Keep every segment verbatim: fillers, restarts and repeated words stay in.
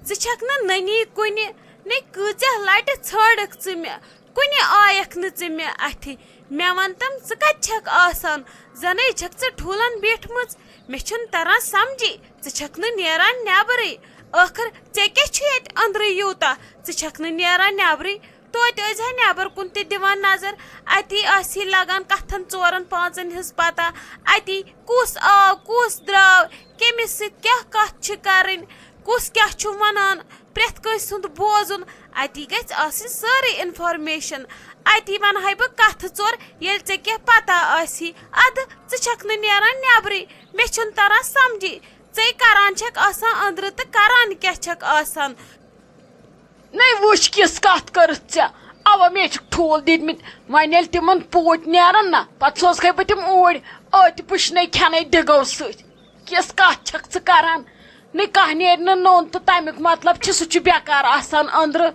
ژٕ چھکھ نہٕ نٔنی کُنہِ، نے کۭژاہ لٹہِ ژھٲنڈکھ ژٕ مےٚ، کُنہِ آیکھ نہٕ ژٕ مےٚ اتھِ۔ مےٚ ون تم، ژٕ کتہِ چھکھ آسان؟ زنے چھکھ ژٕ ٹھوٗلن بیٖٹھمٕژ۔ مےٚ چھُنہٕ تران سمجھی، ژٕ چھکھ نہٕ نیران نیبرٕے۔ ٲخر ژےٚ کیٛاہ چھُ ییٚتہِ أنٛدرٕے یوٗتاہ؟ ژٕ چھکھ نہٕ نیران نیبرٕے۔ توتہِ ٲسۍ ہا نیبر کُن تہِ دِوان نظر۔ اتی آسہِ ہے لگان کتھن ژورن پانٛژن ہٕنٛز پتہ۔ اتی کُس آو، کُس درٛاو، کٔمِس سۭتۍ کیٛاہ کتھ چھِ کرٕنۍ، کُس کیٛاہ چھُ ونان، پرٛٮ۪تھ کٲنٛسہِ ہُنٛد بوزُن۔ اتی گژھِ آسٕنۍ سٲرٕے انفارمیشن۔ اتی ونہٕ ہاے بہٕ کتھٕ ژور، ییٚلہِ ژےٚ کینٛہہ پتہ آسی۔ ادٕ ژٕ چھکھ نہٕ نیران نیبرٕے۔ مےٚ چھُنہٕ تران سمجھی، ژے کران چھکھ آسان أنٛدرٕ تہٕ کران کیٛاہ چھکھ آسان؟ نَے وٕچھ کِژھ کتھ کٔرٕتھ ژےٚ۔ اوا، مےٚ چھِکھ ٹھوٗل دِتمٕتۍ۔ وۄنۍ ییٚلہِ تِمن پوٗتۍ نیرن نہ، پتہٕ سوزکھے بہٕ تِم اوٗرۍ، أتۍ پُشنے کھٮ۪نے ڈِگو سۭتۍ۔ کِژھ کتھ چھکھ ژٕ کران؟ نہ کانٛہہ نیرِ نہٕ نوٚن تہٕ تمیُک مطلب چھُ سُہ چھُ بیکار آسان أنٛدرٕ۔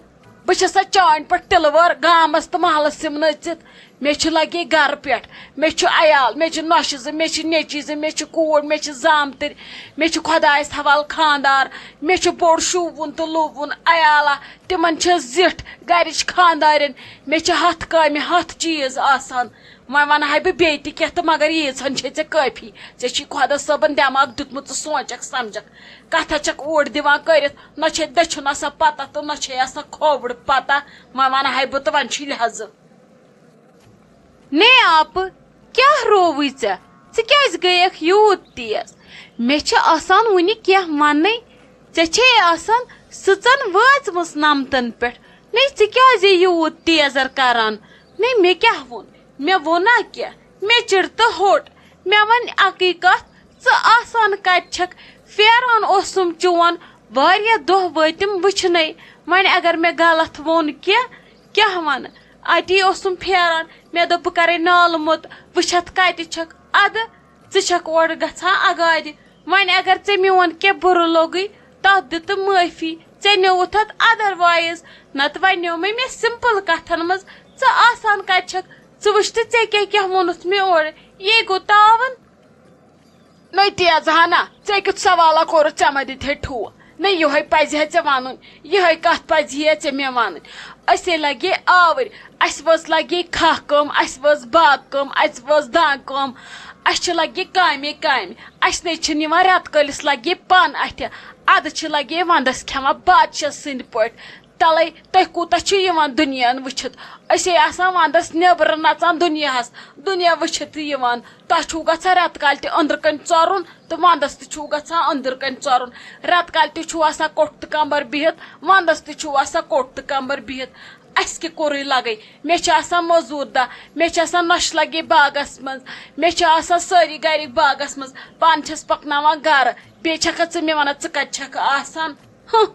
بہٕ چھَسا چانہِ پٲٹھۍ تِلہٕ وٲر گامس تہٕ محلس یِم نٔژِتھ؟ مےٚ چھُ لگے گرٕ پٮ۪ٹھ، مےٚ چھُ عیال، مےٚ چھِ نۄشہِ زٕ، مےٚ چھِ نیٚچی زٕ، مےٚ چھِ کوٗر، مےٚ چھِ زامتٕرۍ، مےٚ چھُ خۄدایس حوالہٕ خاندار، مےٚ چھُ بوٚڑ شوٗبوُن تہٕ لوٗبوُن عیالا، تِمن چھِ زِٹھ گرِچ خاندارٮ۪ن، مےٚ چھِ ہتھ کامہِ ہتھ چیٖز آسان۔ وۄنۍ ونہٕ ہاے بہٕ بیٚیہِ تہِ کینٛہہ تہٕ مگر ییٖژہن چھے ژےٚ کٲفی۔ ژےٚ چھی خۄدا صٲبن دٮ۪ماغ دیُتمُت، ژٕ سونٛچکھ سمجھکھ، کتھا چھکھ اوٗرۍ دِوان کٔرِتھ، نہ چھے دٔچھُن آسان پتہ تہٕ نہ چھے آسان کھووُر پتہ۔ وۄنۍ ونہٕ ہاے بہٕ تہٕ وۄنۍ چھی لحاظہٕ۔ نے آپہٕ، کیٛاہ رووُے ژےٚ؟ ژٕ کیٛازِ گٔیَکھ یوٗت تیز؟ مےٚ چھِ آسان وُنہِ کینٛہہ وَننَے۔ ژےٚ چھے آسان سٕژَن وٲژمٕژ نَمتَن پٮ۪ٹھ۔ نے، ژٕ کیٛازِ یوٗت تیزر کران؟ نے، مےٚ کیٛاہ ووٚن؟ مےٚ ووٚنا کینٛہہ؟ مےٚ چِڑ تہٕ ہوٚٹ۔ مےٚ وَن اَکٕے کَتھ، ژٕ آسان کَتہِ چھَکھ؟ پھیران اوسُم چون، واریاہ دۄہ وٲتِم وٕچھنَے۔ وۄنۍ اگر مےٚ غلط ووٚن کینٛہہ، کیٛاہ وَنہٕ؟ اَتی اوسُم پھیران، مےٚ دوٚپ بہٕ کَرَے نالہٕ موٚت، وٕچھَتھ کَتہِ چھَکھ۔ اَدٕ ژٕ چھَکھ اورٕ گژھان اگادِ۔ وۄنۍ اگر ژےٚ میون کینٛہہ بُرٕ لوٚگُے، تَتھ دِ تہٕ معٲفی۔ ژےٚ نیوٗتھ اَتھ otherwise، نَتہٕ وۄنۍ نیوٗ مےٚ، مےٚ simple کَتھَن منٛز۔ ژٕ آسان کَتہِ چھَکھ؟ ژٕ وٕچھ تہٕ ژےٚ کیٛاہ کیٛاہ ووٚنُتھ مےٚ اورٕ۔ یے گوٚو تاوَن۔ نٔے تیز ہنا، ژےٚ کیُتھ سوالا کوٚرُتھ، ژےٚ ما دِتہے ٹھوٗل؟ نہ، یِہوٚے پَزِ ہا ژےٚ وَنُن، یِہوٚے کَتھ پَزِ ہا ژےٚ مےٚ وَنٕنۍ۔ أسے لَگے آوٕرۍ، اَسہِ وٲژ لَگے کھاہ کٲم، اَسہِ وٲژ باغ کٲم، اَسہِ وٲژ دانہِ کٲم، اَسہِ چھِ لَگے کامے کامہِ۔ اَسہِ نے چھِنہٕ یِوان رٮ۪تہٕ کٲلِس لَگے پَن اَتھِ، اَدٕ چھِ لَگے وَندَس کھٮ۪وان بادشاہ سٕنٛدۍ پٲٹھۍ۔ تَلَے تُہۍ کوٗتاہ چھِو یِوان دُنیاہَن وٕچھِتھ؟ أسے آسان وَندَس نیٚبرٕ نَژان دُنیاہَس، دُنیا وٕچھِتھ تہِ یِوان۔ تۄہہِ چھُو گژھان رٮ۪تہٕ کالہِ تہِ أنٛدرٕ کَنۍ ژورُن تہٕ وَندَس تہِ چھُو گژھان أنٛدرٕ کَنۍ ژورُن۔ رٮ۪تہٕ کالہِ تہِ چھُو آسان کوٚٹھ تہٕ کَمبَر بِہِتھ، وَندَس تہِ چھُو آسان کوٚٹھ تہٕ کَمبَر بِہِتھ۔ اَسہِ کہِ کوٚرُے لَگٕے؟ مےٚ چھِ آسان مٔزوٗر دَہ، مےٚ چھِ آسان نۄشہِ لَگے باغَس منٛز، مےٚ چھِ آسان سٲری گَرِکۍ باغَس منٛز، پانہٕ چھَس پَکناوان گَرٕ، بیٚیہِ چھَکھا ژٕ مےٚ وَنان ژٕ کَتہِ چھَکھ آسان؟ ہُہ۔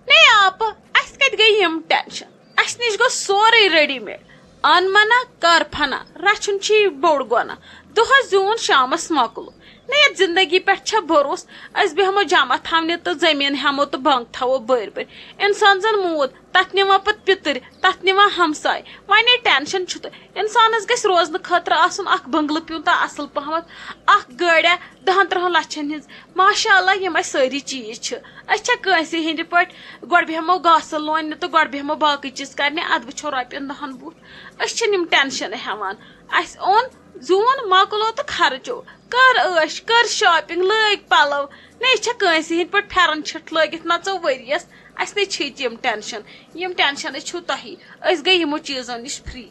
نے آپہٕ، اَسہِ کَتہِ گٔے یِم ٹٮ۪نشَن؟ اَسہِ نِش گوٚو سورُے readymade۔ اَن مَنا، کَر فَنا، رَچھُن چھُ یہِ بوٚڑ گۄناہ۔ دۄہَس زیوٗن، شامَس مۄکلو۔ نے، یَتھ زِندگی پٮ۪ٹھ چھا بھروسہٕ؟ أسۍ بیٚہمو جمع تھاونہِ تہٕ زٔمیٖن ہٮ۪مو تہٕ بنٛک تھاوو بٔرۍ بٔرۍ۔ اِنسان زَن موٗد، تَتھ نِوان پَتہٕ پِتٕرۍ، تَتھ نِوان ہمساے۔ وۄنۍ ہے ٹٮ۪نشَن چھُ تہٕ اِنسانَس گژھِ روزنہٕ خٲطرٕ آسُن اَکھ بٔنٛگلہٕ پیوٗنٛتاہ اَصٕل پَہمَتھ، اَکھ گٲڑیٛا دَہَن تٕرٛہَن لَچھَن ہِنٛز۔ ماشاء اللہ، یِم اَسہِ سٲری چیٖز چھِ۔ أسۍ چھا کٲنٛسہِ ہِنٛدِ پٲٹھۍ گۄڈٕ بیٚہمو گاسہٕ لوننہِ تہٕ گۄڈٕ بیٚہمو باقٕے چیٖز کَرنہِ، اَدٕ وٕچھو رۄپیَن دَہَن بُتھ۔ أسۍ چھِنہٕ یِم ٹٮ۪نشَنٕے ہٮ۪وان۔ اَسہِ اوٚن، زیوٗن، مۄکلو تہٕ خرچو۔ کٔر عٲش، کٔر shopping، لٲگۍ پَلو۔ نہ، أسۍ چھا کٲنٛسہِ ہِنٛدِ پٲٹھۍ پھٮ۪رَن چھِٹھ لٲگِتھ نَژو ؤریَس؟ اَسہِ نَے چھِ ییٚتہِ یِم ٹٮ۪نشَن۔ یِم ٹٮ۪نشَنٕے چھُو تۄہی۔ أسۍ گٔے یِمو چیٖزو نِش free۔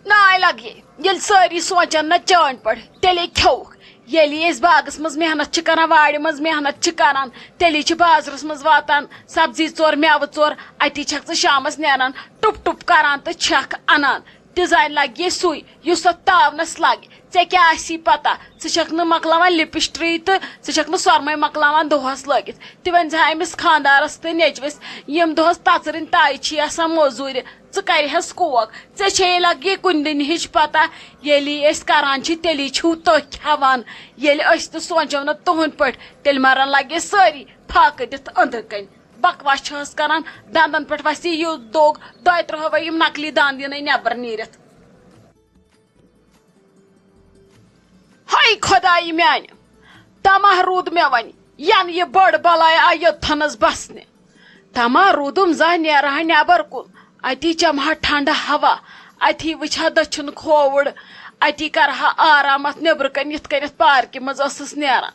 ناے لگہِ، ییٚلہِ سٲری سونچن نہ چٲنۍ پٲٹھۍ، تیٚلے کھیوٚوُکھ۔ ییٚلہِ أسۍ باغس منٛز محنت چھِ کران، وارِ منٛز محنت چھِ کران، تیٚلے چھِ بازرس منٛز واتان سبزی ژور، مٮ۪وٕ ژور، اتی چھکھ ژٕ شامس نیران ٹُپ ٹُپ کران تہٕ چھکھ انان۔ ڈیزاین لگہِ یے سُے، یُس اتھ تاونس لگہِ۔ ژےٚ کیٛاہ آسی پتہ؟ ژٕ چھکھ نہٕ مۄکلاوان لپسٹری تہٕ ژٕ چھکھ نہٕ سۄرمے مۄکلاوان دۄہس لٲگِتھ۔ تہِ ؤنۍ زِ ہا أمِس خاندارس تہٕ نیٚچوِس، یِم دۄہس تژرٕنۍ تایہِ چھی آسان موزوٗرِ۔ ژٕ کَرِہَس کوک۔ ژےٚ چھے لگہِ کُنہِ دُنہِچ پتہ، ییٚلی أسۍ کران چھِ، تیٚلی چھِو تُہۍ کھٮ۪وان۔ ییٚلہِ أسۍ تہِ سونٛچو نہٕ تُہنٛدۍ پٲٹھۍ، تیٚلہِ مرن لگے سٲری فاقہٕ دِتھ أنٛدرٕ کنۍ۔ بکواس چھِ حظ کران، دندن پٮ۪ٹھ وسہِ یہِ دوٚگ، دۄیہِ ترٛہو وَے یِم نقلی دند یِنَے نٮ۪بر نیٖرِتھ۔ ہاے خۄدایہِ میانہِ، تماہ روٗد مےٚ وۄنۍ۔ ین یہِ بٔڑ بلاے آیہِ یوٚتتھنس بسنہِ۔ تما روٗدُم زانٛہہ نیرٕ ہا نٮ۪بر کُن، اتی چمہٕ ہا ٹھنڈٕ ہوا، اتی وٕچھِ ہا دٔچھُن کھووُر، اتی کرٕ ہا آرام اتھ نیبرٕ کنہِ، یِتھ کٔنۍ اتھ پارکہِ منٛز ٲسٕس نیران۔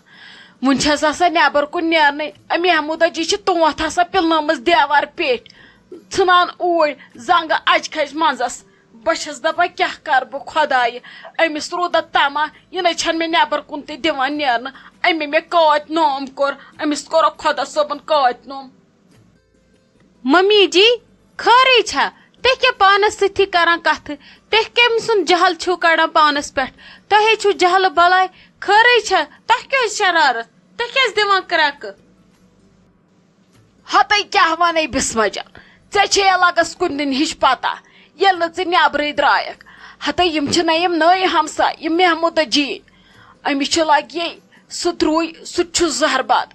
وُنہِ چھس آسان نٮ۪بر کُن نیرنٕے۔ أمی محموٗدہ جی چھِ تونٛتھ آسان پِلنٲومٕژ دیوار پیٹھۍ، ژھٕنان اوٗرۍ زنٛگہٕ اجہِ کھجہِ منٛزس۔ بہٕ چھس دپان، کیٛاہ کرٕ بہٕ خۄدایہِ؟ أمِس روٗدہ تما، یہِ نَے چھَنہٕ مےٚ نٮ۪بر کُن تہِ دِوان نیرنہٕ۔ أمۍ مےٚ کٲتۍ نوم کوٚر، أمِس کوٚرُکھ خۄدا صٲبن کٲتۍ نوم۔ ممی جی، خٲرٕے چھا؟ تُہۍ کیٛاہ پانس سۭتھی کران کتھٕ؟ تُہۍ کٔمۍ سُنٛد جہل چھِو کڑان پانس پٮ۪ٹھ؟ تۄہے چھِو جہلہٕ بلاے۔ خٲرٕے چھا؟ تۄہہِ کیٛازِ شرارت؟ تُہۍ کیٛازِ دِوان کرٛٮ۪کہٕ؟ ہتے کیٛاہ ونے بسمہ جان، ژےٚ چھے لگس کُنہِ دِنہِ ہِش پتہ، ییٚلہِ نہٕ ژٕ نٮ۪برٕے درٛایکھ۔ ہتے یِم چھِ نہ یِم نٔے ہمساے، یِم محمودہ جی۔ أمِس چھُ لگہِ سُہ درٛوے، سُہ تہِ چھُ زہر باد۔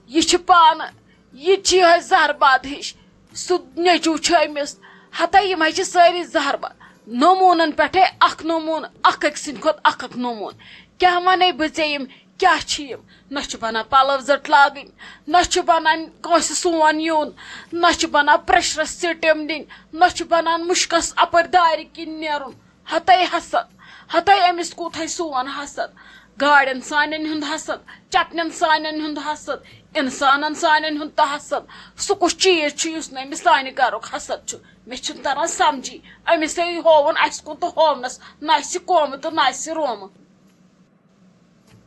یہِ چھُ پانہٕ، یہِ تہِ چھِ یِہوٚے زہر باد ہِش۔ سُہ نیٚچوٗ چھُ أمِس۔ ہتے یِم حظ چھِ سٲری زہر باد۔ نموٗنن پٮ۪ٹھے اکھ نموٗنہٕ، اکھ أکۍ سٕنٛدِ کھۄتہٕ اکھ اکھ نموٗنہٕ۔ کیٛاہ ونے بہٕ ژےٚ یِم؟ کیٛاہ چھِ یِم؟ نہ چھُ بنان پلو زٔٹ لاگٕنۍ، نہ چھُ بنان کٲنٛسہِ سون یُن، نہ چھُ بنان پریشرس سٹیم دِنۍ، نہ چھُ بنان مُشکس اپٲرۍ دارِ کِنۍ نیرُن۔ ہتے حسد، ہتے أمِس کوٗتاہ سون حسد، گاڑٮ۪ن سانٮ۪ن ہُنٛد حسد، چٹنٮ۪ن سانٮ۪ن ہُنٛد حسد، انسانن سانٮ۪ن ہُنٛد تہٕ حسد۔ سُہ کُس چیٖز چھُ یُس نہٕ أمِس سانہِ گرُک حسد چھُ؟ مےٚ چھُنہٕ تران سمجھی۔ أمِس ہے ہووُن اسہِ کُن تہٕ ہوونس نہ اسہِ قومہٕ تہٕ نہ اسہِ رومہٕ۔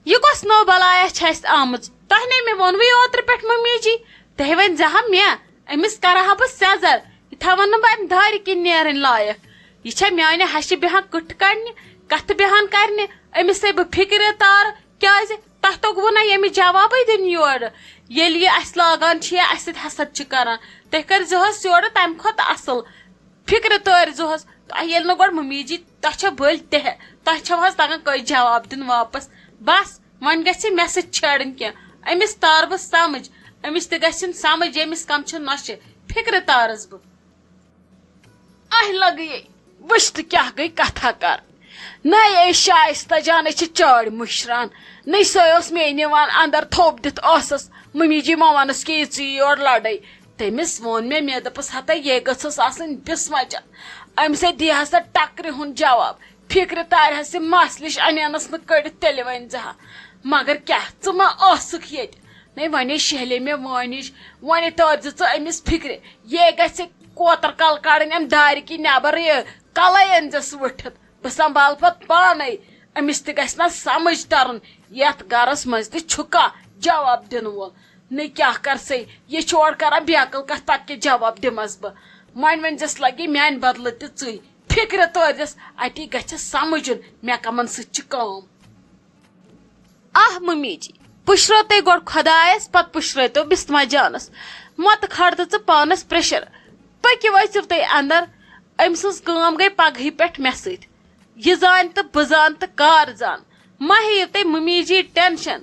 یہِ کۄس نٔو بلایا چھِ اَسہِ آمٕژ؟ تۄہہِ نے مےٚ ووٚنوُے اوترٕ پٮ۪ٹھ مٔمی جی، تُہۍ ؤنۍ زِ ہا مےٚ، أمِس کرٕ ہا بہٕ سیٚزر، یہِ تھاوَن نہٕ بہٕ اَمہِ دارِ کِنۍ نیرٕنۍ لایق۔ یہِ چھےٚ میانہِ ہشہِ بیٚہان کٕٹھ کڑنہِ، کتھٕ بیٚہان کرنہِ، أمِس ہے بہٕ فِکرِ تارٕ، کیازِ تۄہہِ توٚگوُ نہ ییٚمِس جوابٕے دیُن یورٕ۔ ییٚلہِ یہِ اَسہِ لاگان چھِ یا اَسہِ سۭتۍ حسد چھِ کران، تُہۍ کٔرۍ زِہوس یورٕ تَمہِ کھۄتہٕ اَصٕل۔ فِکرِ تٲرۍ زِہوس، تۄہہِ ییٚلہِ نہٕ گۄڈٕ مٔمی جی، تۄہہِ چھےٚ بٔلۍ تہِ ہے، تۄہہِ چھو حظ تگان کٲنٛسہِ جواب دیُن واپس؟ بس، وۄنۍ گژھِ مےٚ سۭتۍ چھیڑٕنۍ کینٛہہ۔ أمِس تار بہٕ سمجھ، أمِس تہِ گژھِ یُن سمجھ، ییٚمِس کم چھِ نۄشہِ۔ فِکرِ تارس بہٕ۔ اہہِ لگے وٕچھ تہٕ کیٛاہ گٔے کتھا کر۔ نَے اے شایستہ جانَے چھِ چٲڑۍ مُشران، نَے سۄے ٲس مے نِوان اندر تھوٚپ دِتھ ٲسَس، مٔمی جی ما وَنَس کہِ یہِ ژٕے یورٕ لڑٲے۔ تٔمِس ووٚن مےٚ، مےٚ دوٚپُس، ہتا یے گٔژھٕس آسٕنۍ بسمہ جان، أمِس ہے دی ہسا ٹکرِ ہُنٛد جواب، فِکرِ تارِ ہسا مسلِش اَنینَس نہٕ کٔڑِتھ تیٚلہِ وۄنۍ زِ ہا۔ مگر کیٛاہ ژٕ ما ٲسٕکھ ییٚتہِ؟ نَے وۄنۍ شہلے مےٚ وٲنِج، وۄنۍ تٲرۍ زِ ژٕ أمِس فِکرِ، یے گژھِ کوتر کل کڑٕنۍ امہِ دارِ کِنۍ نٮ۪بر، یہِ کلے أنۍزٮ۪س وٕٹھِتھ، بہٕ سنبھال پتہٕ پانے۔ أمِس تہِ گژھِ نہ سمجھ ترُن، یتھ گرس منٛز تہِ چھُ کانٛہہ جواب دِنہٕ وول۔ نہ کیٛاہ کرسے، یہِ چھُ اورٕ کران بیقل کتھ، پتہٕ کیٛاہ جواب دِمس بہٕ؟ وۄنۍ ؤنۍزٮ۪س لگہِ میانہِ بدلہٕ تہِ ژٕے۔ فِکرِ تٲرۍزٮ۪س، اتی گژھِ سمجھُن مےٚ کمن سۭتۍ چھِ کٲم۔ آہ ممی جی، پُشرٲو تُہۍ گۄڈٕ خۄدایس، پتہٕ پُشرٲوتو بسمہ جانس۔ متہٕ کھڑ تہٕ ژٕ پانس پریشر۔ پٔکِو أژِو تُہۍ اندر۔ أمۍ سٕنٛز کٲم گٔے پگہٕے پٮ۪ٹھ مےٚ سۭتۍ۔ یہِ زانہِ تہٕ بہٕ زانہٕ تہٕ کار زانہٕ۔ مہ ہیٚیِو تُہۍ ممی جی ٹینشن۔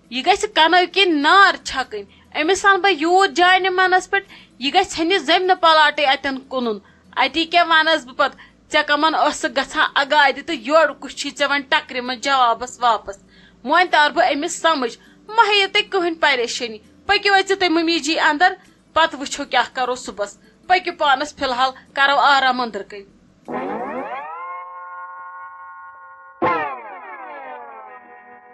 یہِ گژھِ کنو کِنۍ نار چھکٕنۍ۔ أمِس انہٕ بہٕ یوٗت جانہِ منس پٮ۪ٹھ، یہِ گژھِ ژھنہِ زٔمینہٕ پلاٹٕے اتٮ۪ن کٕنُن۔ اتی کیٛاہ ونس بہٕ پتہٕ؟ ژےٚ کمن ٲسٕکھ گژھان اگادِ تہٕ یورٕ کُس چھی ژےٚ وۄنۍ ٹکرِ منٛز جوابس واپس؟ وۄنۍ تار بہٕ أمِس سمجھ۔ مہ ہیٚیِو تُہۍ کٕہٕنۍ پریشٲنی۔ پٔکِو أژِو تُہۍ ممی جی اندر، پتہٕ وٕچھو کیٛاہ کرو صُبحس۔ پٔکِو پانس فی الحال کرو آرام أنٛدرٕ کَنۍ۔